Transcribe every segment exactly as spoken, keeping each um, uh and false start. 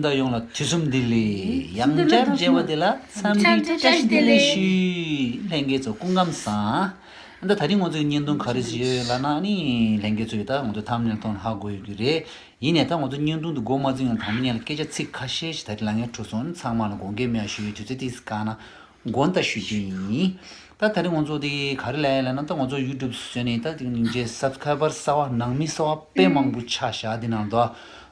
ད་ཡོངས་ལ་དུས་གསུམ་བདེ་ལེགས། ཡང་བསྐྱར་མཇལ་བ་དེ་ལ་འཚམས་འདྲི་བཀྲ་ཤིས་བདེ་ལེགས་ཞུ། ལྷན་རྒྱས་ཚོ་སྐུ་ཁམས་བཟང་། ད་ད་རིང་ང་ཚོའི་བརྙན་ཐུང་ག་རེ་ཞིག་ཡོད་ལབ་ན། ཨ་ནི་ལྷན་རྒྱས་ཚོས་ད་ང་ཚོ་ཐམ་ནེལ་མཐོང་ཧ་གོ་ཡོད་ཀྱི་རེད། ཡིན་ནའི་ད་ང་ཚོ་བརྙན་ཐུང་དེ་འགོ་མ་ཚུགས་ཡང་དང་པོ་ཉིད་ལ་སྐད་ཆ་ཚིག་ཁ་ཤས་ཤིག་ད་རིང་ལབ་མཁན་འཁྲུག་སོང་། ཨ་ནི་ཚང་མ་ལ་དགོངས་འགལ་མེད་པ་ཞུ་ཡི། དུས་ཚོད་ཏོག་ཙམ་བཀག་ན། དགོངས་དག་ཞུ་རྒྱུ་ཡིན། ད་ད་རིང་ང་ཚོ་དེ་ག་རེ་ལབ་ཡ་ལབ་ན། ད་ང་ཚོ་ཡུ་ཊུབ་བཟོས་ནས་ད་དེ་སྙིང་རྗེ་སབ་སི་ཁ་རའེ་བར་གསར་པ་ནང་མི་གསར་པ་དཔེ་མང་པོ་ཆགས་བཞག་དེ་ནང་དུ་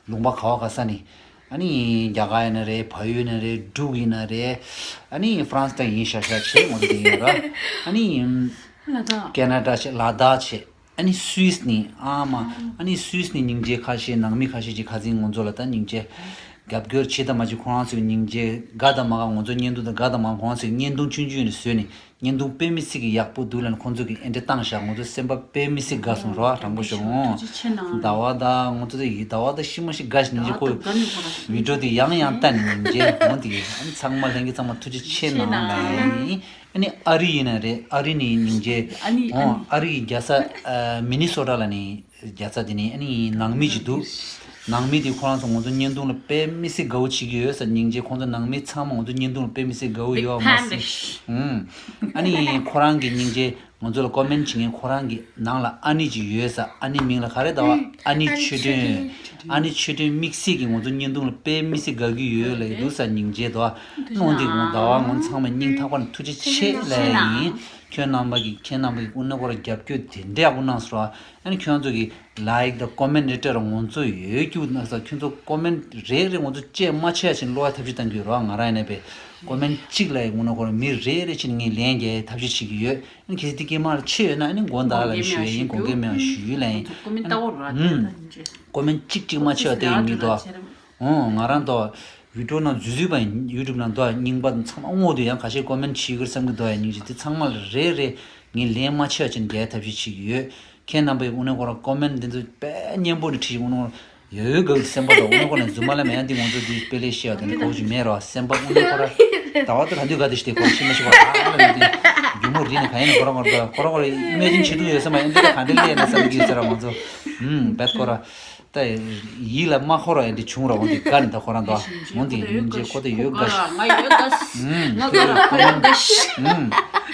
ལུང་པ་ག་བ་ག་ས་ནས། ཨ་ནི་རྒྱ་གར་ཡིན་ན་རེད། བལ་ཡུལ་ཡིན་ན་རེད། འབྲུག་ཡིན་ན་རེད། ཨ་ནི་ཧྥ་རན་སི་ད་ཡིན་ཤག་ཤག་བྱས་ང་ཚོ་དེ་ཡིན་ར། ཨ་ནི་ལ་དྭགས། ཀེ་ན་ཌ་བྱས། ལ་དྭགས་བྱས། ཨ་ནི་སུད་སི་ནས། ཨ་མ། ཨ་ནི་སུད་སི་ནས་སྙིང་རྗེ་ཁ་ཤས། ནང་མི་ཁ་ཤས་ཀྱིས་ཁ་སང་ང་ཚོ་ལ་ད་སྙིང་རྗེ་རྒྱབ་སྐྱོར་བྱེད་དང་མ་བྱེད་ཁོ་རང་ཚོའི་སྙིང་རྗེ་དགའ་དང་མ་དགའ། ང་ཚོ་བརྙན་ཐུང་དང་དགའ་དང་མ་དགའ། ཁོ་རང་ཚོའི་བརྙན་ཐུང་ཆུང་ཆུང་རེ་བཟོས་ནས། བརྙན་ཐུང་དཔེ་མི་སྲིད་ཀྱི་ཡག་པོ་འདུག་ལབ་ནས་ཁོང་ཚོ་གིས་འདི་འདྲ་བཏང་བཞག་ང་ཚོ་སེམས་པ་དཔེ་མི་སྲིད་དགའ་སོང་ར། དྲང་པོ་ཞུ་འོང་། ཟླ་བ་ད་ང་ཚོ་དེ་ཡི་ཟླ་བ་ད་ཤི་མ་ཤི་དགའ་ཞིག་སྙིང་རྗེ་ཁོ། བི་ཌི་ཡོ་དེ་ཡང་ཡང་བལྟས་ནས་སྙིང་རྗེ་འོང་དེ། ཨ་ནི་ཚང་མ་ལྷན་རྒྱས་ཚང་མ་ཐུགས་རྗེ་ཆེ་གནང་ལབ་ཡིན། ཨ་ནི་ཨ་རི་ཡིན་ན་རེད། ཨ་རི་ནས་སྙིང་རྗེ། ཨ་ནི་ཨ་ཨོ་ནི་ཨ་རི་ཡི་རྒྱལ་ས་ཨ་མི་ནི་སོ་ཊ་ལ་ནི་རྒྱལ་ས་དེ་ནི་ཨ་ནི་ནང་མི་ཅིག་འདུག་ནང་མི་དེ་ཁོ་རང་ཚོ་ང་ཚོ་བརྙན་ཐུང་ལ་དཔེ་མི་སྲིད་དགའ་བོ་བྱེད་ཀྱི་ཡོད་ཟེར། སྙིང་རྗེ། ཁོང་ཚོ་ནང་མི་ཚང་མ་ང་ཚོ་བརྙན་ཐུང་ལ་དཔེ་མི་སྲིད་དགའ་བོ་ཡོད་མ་ཟད། ཨུམ། ཨ་ནི་ཁོ་རང་གི་སྙིང་རྗེ། ང་ཚོ་ལ་ཀོ་མེན་ཊི་བྱེད་མཁན་ཁོ་རང་གི་ནང་ལ་ཨ་ནི་ཅིག་ཡོད་ས། ཨ་ནི་མིང་ལ་ག་རེ་ཟེར་བ། ཨ་ནི་ཆོས་སྒྲོན། ཨ་ནི་ཆོས་སྒྲོན་དམིགས་བསལ་གྱིས་ང་ཚོ་བརྙན་ཐུང་ལ་དཔེ་མི་སྲིད་དགའ་གི་ཡོད་ལབ་ཀྱི་འདུག་ས། སྙིང་རྗེ་དོ། ཨ་ནི་འོ་འདི་ངོ་ཟླ་བ་ངོ་ཚང་མ་སྙིང་ཐག་པ་ནས་ཐུགས་རྗེ་ཆེ་ལབ་ཡ་ཡིན། ཁྱོད་རྣམ་པ་གིས་ཁྱེད་རྣམ་པ་གིས་དངོས་གནས་ཁོ་ར་རྒྱབ་སྐྱོར་དེ་འདྲ་ཡག་པོ་གནང་སོང་ར། ཨ་ནི་ཁྱོད་ཚོ་གིས་ལའིཀ་དང་ཀོ་མེན་ཊི་རེ་སྤྲད་ར་ང་ཚོ་ཡོད་རྒྱུ་ན་ས། ཁྱོད་ཚོ་ཀོ་མེན་ཊི་རེ་རེ་ང་ཚོ་བཅད་མ་ཆད་ཡ་ཆེད་ཀློག་ཡ་ཐབས་ཤེས་གཏང་གི་ཡོད་ར། ང་རང་ཡིན་ན་པས་ཀོ་མེན་ཊི་གཅིག་ལ་ཡི་དངོས་གནས་ཁོ་ར་མི་རེ་རེ་ཆེད་ངས་ལན་རྒྱག་ཡ་ཐབས་ཤེས་བྱེད་ཀྱི་ཡོད། ཨ་ནི་གལ་སྲིད་དེ་སྐྱེས་མ་ལ་ཆེ་ཡོད་ན་ཨ་ནི་དགོངས་དག་ལ་ཞུ་ཡ་ཡིན། དགོངས་འགལ་མེད་པ་ཞུ་ཡུལ་ལ་ཡིན། ཀོ་མེན་ཊི་ལྟ་བོ་ར། ཨུམ། ཀོ་མེན་ཊི་གཅིག་གཅིག་མ་ཆད་པ་དེ་ཡིན་མི་འདུག་ཨོ་ང་རང་དོ་བི་ཌི་ཡོ་ནང་འཛུལ་འཛུལ་པ་ཡིན། ཡུ་ཊུབ་ནང་དོ་རྙིང་པ་ཚང་མ་སྔོག་དུས་ཡང་ཁ་ཤས་ཀོ་མེན་ཊི་བྱེད་ཀྱི་རེད་བསམ་གྱི་འདུག་ཡ། སྙིང་རྗེ། དེ་ཚང་མ་ལ་རེ་རེ་ངས་ལན་མ་ཆད་པ་ཆེད་རྒྱག་ཡ་ཐབས་ཤེས་བྱེད་ཀྱི་ཡོད། ཁྱེད་རྣམ་པས་དངོས་གནས་ཁོ་ར་ཀོ་མེན་ཊི་འདི་ཚོ་དཔེ་སྙན་པོ་ནས་བྲིས། དངོས་གནས་ཡོད་ཡོད་དགའ་གི་སེམས་པ་དང་། དངོས་གནས་ཁོ་ན་རྫུན་མ་ལ་མེད་ཡང་འདི་ང་ཚོ་འདི་དཔེ་ལས་བཤད་པ་དང་ཁོག་ཅིག་མེད་ར། སེམས་པ་དངོས་གནས་ཁོ་ར་ཟླ་བ་དེ་ལ་འདུས་ག་དེ་ཞིག་དེ་ཁོ་ར་ཤི་མ་ཤི་བ་ཨ་ལ་ནི་འདི་རྒྱུ་མོ་རི་ནི་ག་ཡིན་ཁོ་ར་ཁོ་ར་ཁོ་ར་ཁོ་ར་ཨི་མེ་ཇིན་བྱེད་ཐུབ་ཡོད་ས་མ་ཡིན། འདི་ལ་ག་འདྲ་ལས་ན་བསམ་གྱི་ཡོད་ས་ར། ང་ཚོ་ཨུམ་བེད་ཁོ་ར། ད་ཡིད་ལ་མ་འཁོར་བ་ཡང་འདི་བྱུང་ར། འོ་འདི་དགའ་ནི་ད་ཁོ་རང་དོ། འོ་འདི་སྙིང་རྗེ་ཁོ་དེ་ཡོད་དགའ་ཤི། ང་ཡོད་དགའ་ཤི། ང་ཁོ་ར་ཁོ་ཡོད་དགའ་ཤི།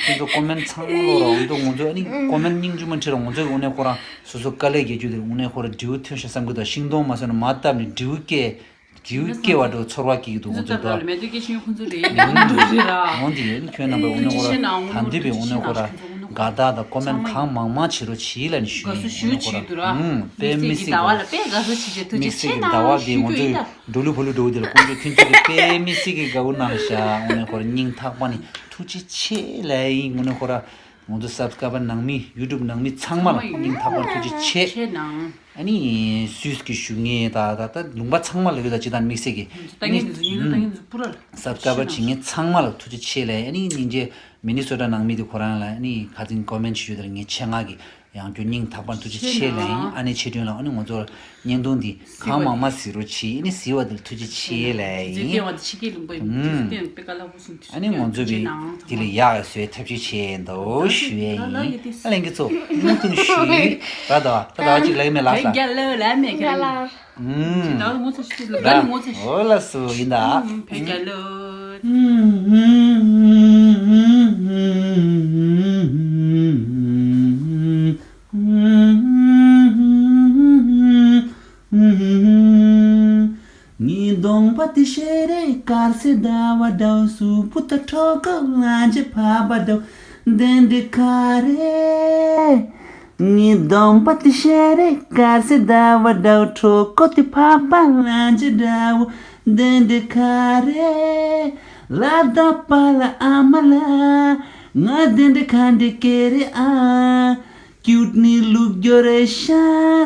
ཁྱེད་ཚོ་ཀོ་མེན་ཊི་ཚང་མ་ཀློག་ར། འོ་འདི་ང་ཚོ་ཨ་ནི་ཀོ་མེན་ཊི་སྙིང་རྗེ་མ་ཁྲིད་ར། ང་ཚོ་འོ་ནས་ཁོ་རང་སོ་སོ་དཀའ་ལས་རྒྱག་རྒྱུ་དེ་འོ་ནས་ཁོ་ར་འབྲས་བུ་ཐོན་ཤག་བསམ་གི་འདུག་ཤིང་སྡོང་མ་སོན་ན་མ་བཏབ་ནས་འབྲས་བུ་སྐྱེ། འབྲས་བུ་སྐྱེ་བ་འདྲ་ཚོར་བ་སྐྱེ་གི་འདུག་ང་ཚོ་དོ། མེ་ཏོག་སྐྱེ་ཤིང་ཁོ་ཚོ་རེད། འོ་འདི་ཁྱོད་རྣམ་པ་འོ་ནས་ཁོ་ར་ད་འདི་པའི་འོ་ནས་ཁོ་ར་དགའ་རྟགས་དང་ཀོ་མེན་ཊི་གང་མང་མང་བྱེད་རོགས་བྱེད་ལ་ནི་ཞུ་ཡིན། འོ་ནས་ཁོ་ར་ཨུམ་དཔེ་མི་སྲིད་དགའ་བ་ལ་དཔེ་དགའ་བསུ་བྱེད་ཅེས་ཐུགས་རྗེ་ཆེ་གནང་། དགའ་བ་དེ་ང་ཚོའི་འགྲོ་ལུགས་ཕོ་ལུགས་འགྲོ་འོ་དེ་ལ་ཀུན་སྤྱོད་ཁྱོད་ཚོ་གི་དཔེ་མི་སྲིད་ཀྱི་དགའ་བོ་གནང་ཤག་འོ་ནས་ཁོ་ར་སྙིང་ཐག་པ་ནས་ཐུགས་རྗེ་ཆེ་ལབ་ཡིན། འོ་ནས་ཁོ་ར་ང་ཚོ་སབ་སི་ཀ་རའེ་བར་ནང་མི་ཡུ་ཊུབ་ནང་མི་ཚང་མ་ལ་སྙིང་ཐག་པ་ནས་ཐུགས་རྗེ་ཆེ། ཆེ་གནང་། ཨ་ནི་སུད་སི་གི་གཞོན་སྐྱེས་ད་ད་ད་ལུང་པ་ཚང་མ་ལ་ཡོད། ད་སྤྱི་བཏང་དམིགས་བསལ་གྱི་ལྟ་མཁན་དེ་ཚོ་ཉིན་ལ་ལྟ་མཁན་དེ་ཚོ་པུ་ར་ལ་སབ་སི་ཀ་རའེ་བར་བྱེད་མཁན་ཚང་མ་ལ་ཐུགས་རྗེ་ཆེ་ལབ། ཨ་ནི་སྙིང་རྗེ། མི་ནི་སོ་ཊ་ནང་མི་དེ་ཁོ་རང་ལ་ཨ་ནི་ཁ་སང་ཀོ་མེན་ཊི་ཞུས་དེར་ངས་ཆེད་མངགས་ཀྱིས་ཡང་བསྐྱར་སྙིང་ཐག་པ་ཐུགས་རྗེ་ཆེ་ལབ་ཡིན། ཨ་ནེ་ཆོས་སྒྲོན་ལགས། ཨ་ནི་ང་ཚོར་བརྙན་ཐུང་འདི་གང་མང་མང་གཟིགས་རོགས་བྱེད། ཨ་ནི་གཟིགས་པ་དེར་ཐུགས་རྗེ་ཆེ་ལབ་ཡིན། ཨ་ནི་ང་ཚོས་དེ་ལས་ཡག་བཟོས་ཐབས་ཤེས་བྱས་འདུག་ཞུ་ཡ་ཡིན། ཨ་ལན་གྱི་ཚོ་སྙིང་ཐུང་ཞུ་ར་ད་ད་ད་ཅིག་ལབ་མེད་ལགས། ད་ལ་ཡི་དེ། ད་ངོ་ཚ་ཞིག་ལ་ད་ངོ་ཚ་ཞིག་ཨོ་ལ་སུ་ཡིན་ད། བོད་རྒྱལ་ལོ། ངའི་གདོང་པ་དེ་ཤེས་རེད། དཀར་སེར་ཟླ་བ་འདྲ་བོ། གཟུགས་པོ་དང་ཁྲོ་གོ་ལ་འཇེ་ཕ་བ་འདྲ་བོ། དེ་འདྲ་ག་རེ། ངའི་གདོང་པ་དེ་ཤེས་རེད། དཀར་སེར་ཟླ་བ་འདྲ་བོ། ཁྲོ་གོ་དེ་ཕ་བ་ལ་འཇེ་འདྲ་བོ། དེ་འདྲ་ག་རེ། ལ་ད་པ་ལ་ཨ་མ་ལ། ང་དེ་འདྲ་ག་འདྲ་སྐད་རེད་ཨ། ཀིའུ་ཊི་ནི་ལུག་རྒྱོ་རེ་ཤ་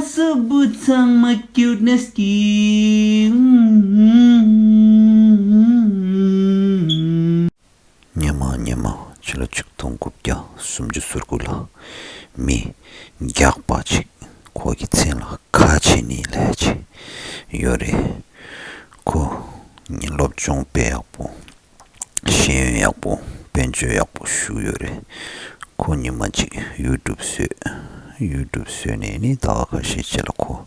སུ་བུ་ཚང་མ་ཀིའུ་ཊི་ནེ་སི་ཀི། ཉི་མ་ཉི་མ་ཕྱི་ལོ་ཆིག་སྟོང་དགུ་བརྒྱ་སུམ་ཅུ་སོ་དགུ་ལ་མི་རྒྱགས་པ་ཅིག་ཁོ་གི་མཚན་ལ་ཁ་ཆེ་ནི་ལས་ཅིག་ཡོད་རེད། ཁོ་ནི་སློབ་སྦྱོང་དཔེ་ཡག་པོ། ཤེས་ཡོན་ཡག་པོ། དཔལ་འབྱོར་ཡག་པོ་ཞུགས་ཡོད་རེད། ཁོ་ཉི་མ་གཅིག་ཡུ་ཊུབ་བཟོས། ཡུ་ཊུབ་བཟོས་ནས་ནི་ཟླ་བ་ཁ་ཤས་རྗེས་ལ་ཁོ་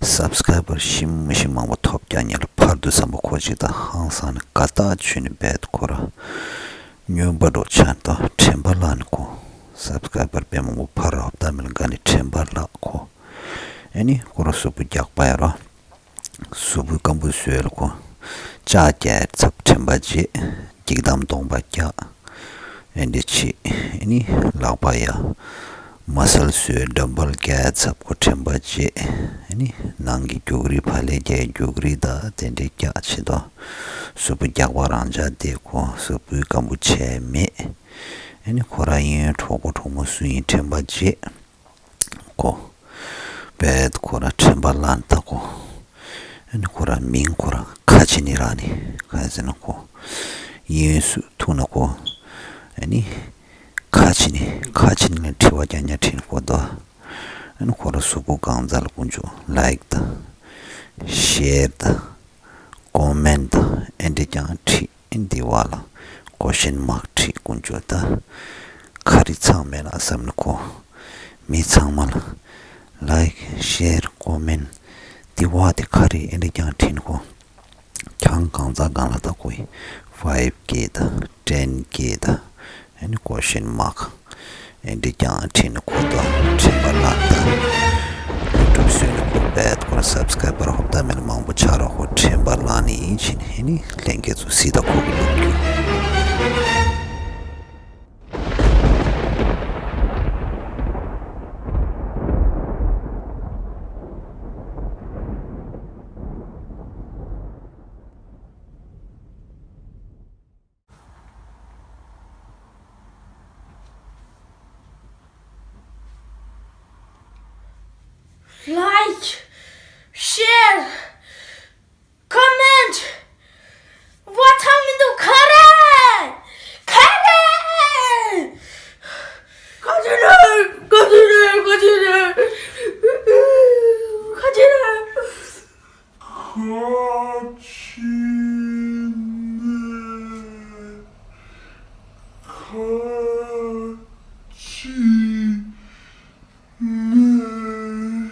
སབ་སི་ཀ་རའི་བར་ཞིམ་མི་ཞིམ་མང་པོ་ཐོབ་རྒྱག་ཉེ་ལ་ཕར་དུ་བསམ་པ་ཁོ་ཅིག་དང་ཧང་སང་ནས་དགའ་ཐག་ཆོད་ནས་བེད་ཁོ་ར་སྨྱོན་པ་འགྲོ་ཆ་དང་དྲན་པ་བརླག་ནས་ཁོ་སབ་སི་ཀ་རའི་བར་དཔེ་མང་པོ་ཕར་ར་ཧོབ་ཏ་མེལ་དགའ་ནས་དྲན་པ་བརླག་ཁོ། ཨེ་ནི་ཁོ་ར་གཟུགས་པོ་རྒྱགས་པ་ཡ་ར། གཟུགས་པོའི་སྐམ་པོ་བཟོས་ལ་ཁོ། ལྕགས་རྒྱག་ཚབ་དྲན་པ་བརྗེད། འགྱིག་དམ་སྟོང་པ་རྒྱག་ཨེ་འདྲ་བྱེད། ཨེ་ནི་ལག་པ་ཡ། མ་སལ་བཟོས་འགྲམ་པ་ལ་རྒྱག་ཚབ་ཁོ་དྲན་པ་བརྗེད། ཨེ་ནི་ནང་གི་རྒྱུག་རི་ཕ་ལེ་རྒྱག་རྒྱུག་རི་དང་དེ་འདྲའི་རྒྱག་བྱེད་དོ། གཟུགས་པོ་རྒྱགས་པ་རང་འཇགས་བསྡད་ཁོ་གཟུགས་པོའི་སྐམ་པོ་བྱས་མེད། ཨེ་ནི་ཁོ་རང་གཡས་གཡོན་གྲོགས་པོ་གྲོགས་མོ་སུ་ཡིན་དྲན་པ་བརྗེད། ཁོ། བེད་ཁོ་ར་དྲན་པ་བརླག་ད་ཁོ། ཨ་ནི་ཁོ་ར་མིང་ཁོ་ར་ཁ་ཆེ་ནི་ར་ནི་ག་ཟེར་ན་ཁོ། གཡས་གཡོན་སུ་ཐུག་ན་ཁོ། ཨ་ནི་ཁ་ཆེ་ནི་ཁ་ཆེ་ནི་ལ་དྲི་བ་རྐྱང་རྐྱང་དྲིས་ན་ཁོ་དོ། ཨ་ནི་ཁོ་ར་གཟུགས་པོ་གང་ཚ་ལ་དཀོན་མཆོག་ལའིཀ་དང་། ཤེར་དང་། ཀོ་མེན་དང་ཨེ་འདྲ་རྐྱང་དྲིས། ཨེ་འདི་བ་ལ་ཀོ་ཤན་མག་ཁྲིད་དཀོན་མཆོག་ད། ཁ་རི་ཚང་མེད་ན་བསམ་ནི་ཁོ། མི་ཚང་མ་ལ་ལའིཀ་ཤེར་ཀོ་མེན་འདི་བ་དེ་ཁ་རི་ཨེ་འདྲ་རྐྱང་ཁྲིད་ནི་ཁོ། ཁྱང་གང་ཚ་གང་ལ་ད་ཁོ་ཡི་ཕའིབ་ཀེ་ད་ཊེན་ཀེ་ད་ཨེ་ནི་ཀོ་ཤན་མག་ཨེ་འདྲ་རྐྱང་ཁྲིད་ནི་ཁོ་ད་ཁྲིད་པ་ལ་ད། ཡུ་ཊུབ་བཟོས་ནི་ཁོ་བེད་ཁོ་ར་སབ་སི་ཀ་རའི་བར་ཧོབ་ཏ་མེད་ལ་མང་པོ་ཆ་ར་ཁོ་དྲན་པ་བརླག་ནི་ཡིན་ཕྱིན་ཧེ་ནི་ལྷན་རྒྱས་ཚོ་སྲིད་ད་ཁོ་གི་ལོ་རྒྱུས། Like, share, comment. བ་ཚང་མི་འདུག་ག་རེ། ག་རེ། ག་ཅི་རེད། ག་ཅི་རེད། ག་ཅི་རེད། ག་ཅི་རེད། ཁ་ཆེ་ནས། ཁ་ཆེ་ནས།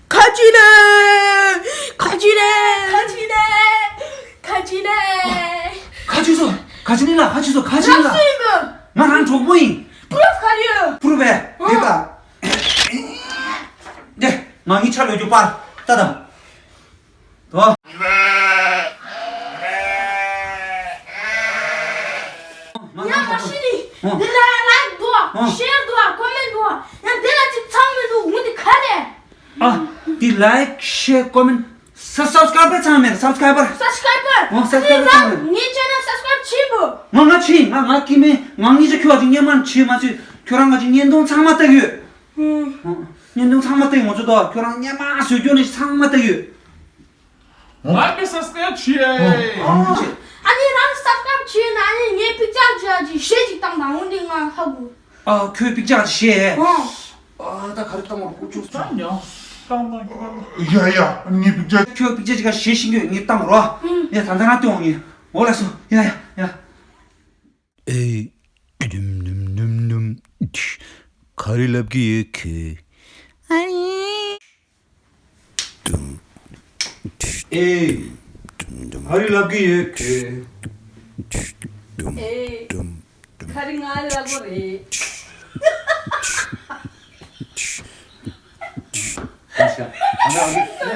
ཁ། ཁ་ཅི་ལེ། ཁ་ཅི་ལེ། ཁ་ཅི་ལེ། ཁ་ཅི་ལེ། ཁ་ཅི་སོ། ཁ་ཅི་ནི་ལ། ཁ་ཅི་སོ། ཁ་ཅི་ནི་ལ། རང་སུ་ཡིན་པ། ང་རང་གྲོགས་པོ་ཡིན། པུ་རུབ་ག་རེ་ཡོད། པུ་རུབ་བས། དེ་ལྟ། དེ། ང་གཉིས་ཆ་ལོས་རྒྱུ་པར། ལྟ་དང་། དོ། ཡང་མ་ཤི་ནི། འདི་ལ་ལའིཀ་འདུག་ཤེར་འདུག་ཀོ་མེན་འདུག་ཡང་འདི་ལ་ཅིག་ཚང་མི་འདུག་འོ་འདི་ག་རེ། ཨ། འདི་ལའིཀ་ཤེར་ཀོ་མེན། སབ་སབ་སི་ཀ་རའིབ་ཚང་མེད། སབ་སི་ཀ་རའིབ། སབ་སི་ཀ་རའིབ། འོ་སབ་སི་ཀ་རའིབ་ཚང་མེད། ངའི་ཆེ་ནལ་སབ་སི་ཀ་རའིབ་བྱེད་པོ། ང་ང་ཆེ། ང་ང་ཀི་མེ། ང་གཉིས་ཆ་ཁྱོད་ཅིག་བརྙན་མ་བྱེད་མ་ཚུད། ཁྱོད་རང་ང་ཅིག་བརྙན་ཐུང་ཚང་མ་ལྟ་གི་ཡོད། ཨུ། བརྙན་ཐུང་ཚང་མ་ལྟ་གི་ང་ཚོ་ད་ཁྱོད་རང་བརྙན་མ་བཟོས་རྒྱུ་ནི་ཚང་མ་ལྟ་གི་ཡོད། ང་གི་སབ་སི་ཀ་རའིབ་བྱེད། ཨོ། ཨ་ནི་རང་སབ་སི་ཀ་རའིབ་བྱེད་ན་ཨ་ནི་ངའི་པིག་ཅར་བྱེད་ཅིག་ཞེ་ཅིག་བཏང་དང་འོ་འདི་ང་ཧ་གོ། ཨ། ཁྱོད་པིག་ཅར་ཞེ། ཨོ། ཨ། ད་ག་རེ་བཏང་བ་ཀུ་ཅོ་ས། ཡ་ཡ། ངའི་པིག་ཅར། ཁྱོད་པིག་ཅར་ཅིག་ག་ཞེ་ཤིང་གི་ངས་བཏང་རོ། ཡ་ད་ད་རང་སྟོན་འོང་ངས། འོ་ལགས་སོ། ཡ་ཡ་ཡ། ཨེ། ནུམ་ནུམ་ནུམ་ནུམ། ག་རེ་ལབ་ཀྱི་ཡོད་ཁྱོད། ཨ་ནི། ཨེ། ག་རེ་ལབ་ཀྱི་ཡོད་ཁྱོད། ཨེ། ག་རེ་ང་ལབ་དགོས་རེད།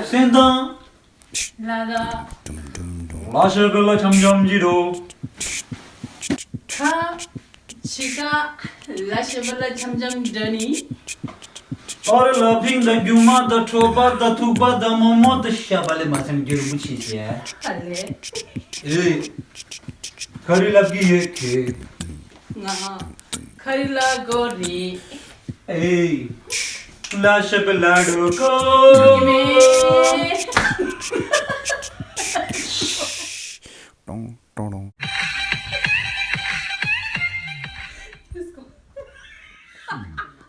སེམས་དང་། ལ་ལ། ལ་ཞབས་ལ་འཆམ་འཆམ་གྱི་འགྲོ། ཁ། ཕྱི་ཁ། ལ་ཞབས་ལ་འཆམ་འཆམ་འདྲ་ནི། ཨོ་རེ་ལ་ཕིང་དང་རྒྱུ་མ་དང་ཁྲོ་པ་དང་ཐུག་པ་དང་མོ་མོ་དང་ཤ་བ་ལེ་མ་སེམས་རྒྱུ་རིན་པོ་ཆེ་ཟེར། ཨ་ལེ། ཨེ། ག་རེ་ལབ་ཀྱི་ཡོད་ཁྱོད། ང་། ཁ་རི་ལ་གོ་རི། ཨེ། ལ་ཤ་པ་ལ་རུ་གོ། ཡི་མེ། ཏོང་ཏོང་ཏོང་།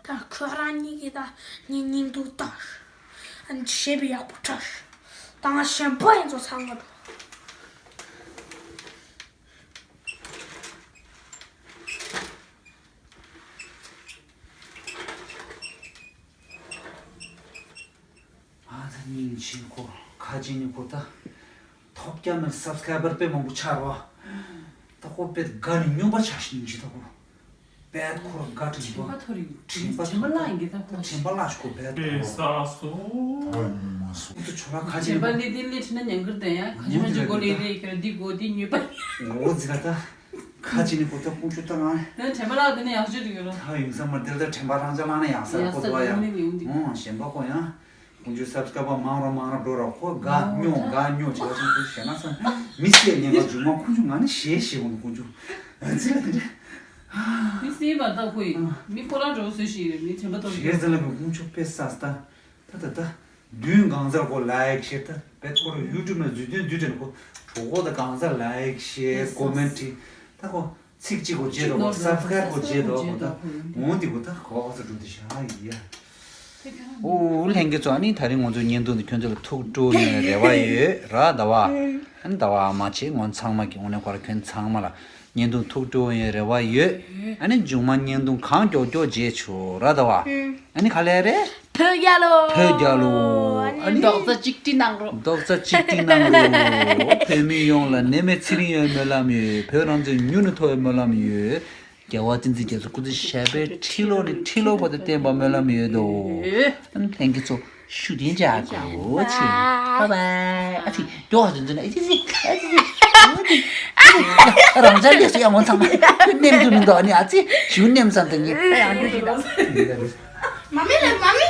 ད་ཁྱོད་རང་གཉིས་ཀྱིས་ད་ངའི་སྙིང་སྡུག་ལྟ། ཨ་ནི་ཞེ་པོ་ཡག་པོ་བཀྲ་ཤིས། ད་ང་གཞན་པ་ཡིན་ཚོ་ཚང་གི་འགྲོ། ཅིག་ཁོ་ཁ་ཅིག་ནི་ཁོ་ད་ཐོབ་རྒྱ་མེད། སབ་སི་ཀ་རའི་བར་དཔེ་མང་པོ་ཆགས་རོ། ད་ཁོ་དཔེ་དགའ་ནི་སྨྱོན་པ་ཆགས་ཤིང་ཅི་ད་ཁོ་དཔེ་ཁོ་ར་དགའ་དྲན་པ། དྲན་པ་ཐོར་ཡིན། དྲན་པ་ཐོར། ལ་ཡིན་གི་ད་ཁོ་དྲན་པ་ལ་ཁོ་དཔེ་ཐོར། ས་སོ། ཁོ་ཚོ་ཆོ་ལ་ཁ་ཅིག་ནི་ཁོ་དྲན་པ་ལས་དེ་ལས་ཁྲི་ན་ཉང་གིར་དེ་ཡ་ཁ་ཅིག་མ་ཅིག་གོ་ལེ་ལེ་ཁྱེར་འདི་གོ་འདི་སྨྱོན་པ། འོ་ཟི་ལ་ད། ཁ་ཅིག་ནི་ཁོ་ད་ཀུན་སྤྱོད་ལྟ་ང་། དེ་དྲན་པ་ལགས་དེ་ནས་ཡག་ཤོས་དུ་ཡོད་རོ། ད་ཡུང་ས་མར་དེ་ལ་ད་དྲན་པ་རང་ཅག་ལག་ན་ཡག་ས་ཡག་ས་ཁོ་ཐོ་ཡ། དེ་ནས་ཡོང་དུས། ཨོ་གཞན་པ་ཁོ་ཡང་། ཀུན་སྤྱོད་སབ་སི་ཀ་ར་བར་མང་ར་མང་ར་འགྲོ་ར་ཁོ་དགའ་སྨྱོ་དགའ་སྨྱོ་བྱེད་པ་ཅན་ཁོ་ཞེ་ན་ས་མི་སེ་ཉེན་ཁ་རྒྱུ་མ་ཁོ་ཆུ་ང་ནི་ཞེ་ཞེ་འོང་ཁོ་ཆུ། ཨ་ཙི་ལ་དེ་འདྲ། མི་སེ་བར་ད་ཁོ་ཡིན་མི་ཁོ་ར་འགྲོ་སུ་ཞིག་རེད་མི་དྲན་པ་ཐོར་ཞེ་ཙི་ལ་གི་ཀུན་སྤྱོད་དཔེ་ས་ས་ད། ད་ད་ད། བདུན་གང་ཟག་གོ་ལའིག་ཤེར་ད་བེད་ཁོ་ར་ཡུ་ཊུབ་ན་འཛུལ་དུས་འཛུལ་དྲན་གོ་གྲོགས་གོ་ད་གང་ཟག་ལའིག་ཤེར་ཀོ་མེན་ཊི་ད་གོ་ཚིག་གཅིག་གོ་བརྗེད་དོ་གོ་སབ་སི་ཀ་རའིབ་གོ་བརྗེད་དོ་གོ་ད་འོང་དེ་གོ་ད་གོ་ག་ས་འགྲོ་དེ་ཤ་ཡི་ཡ། ཨོ་ལྷན་རྒྱས་ཚོ་ཨ་ནི་ད་རིང་ང་ཚོའི་བརྙན་ཐུང་འདི་ཁྱོད་ཚོ་ལ་ཐུགས་སྤྲོ་ནས་རེ་བ་ཡོད་ར་ད་བ། ཨ་ནི་ད་བ་མ་བྱེད་ངོ་ཚང་མ་གི་ངོ་ནས་ཁོ་ར་ཁྱོད་ཚང་མ་ལ། བརྙན་ཐུང་ཐུགས་སྤྲོ་ཡོད་རེ་བ་ཡོད། ཨ་ནི་མཇུག་མ་བརྙན་ཐུང་གང་མགྱོགས་མགྱོགས་བརྗེད་ཆོག་ར་ད་བ། ཨ་ནི་ག་ལེ་རེད། བོད་རྒྱལ་ལོ། བོད་རྒྱལ་ལོ། ཨ་ནི་རྡོག་རྩ་གཅིག་སྒྲིལ་གནང་རོགས། རྡོག་རྩ་གཅིག་སྒྲིལ་གནང་རོགས། བོད་མི་ཡོངས་ལ་ནད་མེད་ཚེ་རིང་ཡོད་སྨོན་ལམ་ཡོད། བོད་རང་བཙན་མྱུར་ནས་ཐོབ་ཡོད་སྨོན་ལམ་ཡོད། རྒྱལ་བ་བསྟན་འཛིན་རྒྱ་མཚོ་སྐུ་ཚེ་ཞབས་པད་ཁྲི་ལོ་ནས་ཁྲི་ལོ་བར་དུ་བརྟན་པ་སྨོན་ལམ་ཡོད་དོ། ཨ་ནི་ལྷན་རྒྱས་ཚོ། ཤུགས་ལྡན་ཅག་གོ་ཆེ། བྷའི་བྷའི། ཨ་ཙི། མགྱོགས་ཧ་ཅང་འཛིན་ཨ་ཙི་ཙི། ཨ་ཙི་ཙི། རང་ཅག་ལས་སུ་ཡང་ངོ་ཚང་མ་ནེམ་དུ་མི་འདུག་ཨ་ནི་ཨ་ཙི་ཞུ་ནེམ་ཙམ་དང་ཉེ། མ་མི་ལ་མ་མི།